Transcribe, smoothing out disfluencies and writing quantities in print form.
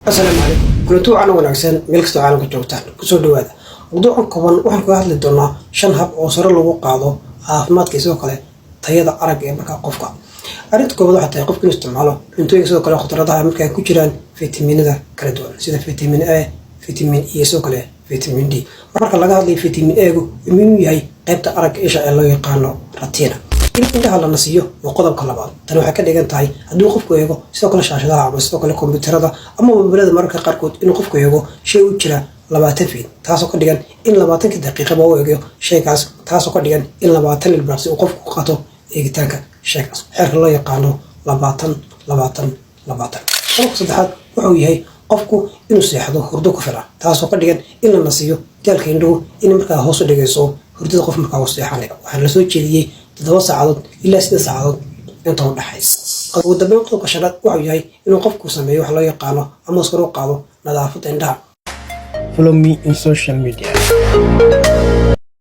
Asalaamu calaykum, kulanti wacan wanaagsan meel kastoo caalamka joogtaan, kusoo dhawaada mawduucan kooban. Waxaan kaga hadli doonaa shan hab oo sare lagu qaado caafimaadka iyo sidoo kale tayada aragga ee markaa qofka. Arrinta koobaad waxay tahay qofka inuu isticmaalo cuntooyinka, sidoo kale khudradaha markaa ku jiraan fitamiinada kala duwan sida vitamin A, vitamin E iyo sidoo kale vitamin D. Marka laga hadlayo vitamin A-gu, muhiim u yahay qaybta aragga isha ee loo yaqaano retina. In indhaha la nasiiyo waa qodobka labaad. Tani waxay ka dhigan tahay haddii qofku eego sidoo kale shaashadaha ama sidoo kale kombiyuutarada ama mobilada, mararka qaarkood inuu qofku eego shay u jira 20 feet, taasoo ka dhigan in 20-kii daqiiqaba u eego shaygaas, taasoo ka dhigan in 20 ilbiriqsi uu qofku ku qato eegitaanka shaygaas, xeerka loo yaqaano 20 20 20. Qodobka saddexaad wuxuu yahay qofku inuu seexdo hurdo ku filan, taasoo ka dhigan in la nasiiyo daalka indhuhu in markaa hoos u dhigayso hurdada qof markaa uu seexanayo. Waxaana lasoo jeediyey 7 saacadood ilaa 8 saacadood inta u dhexaysa. Ugu dambeyn, qodobka shanaad wuxuu yahay inuu qofku sameeyo wax loo yaqaano ama kor u qaado nadaafadda indhaha. Follow me in social media.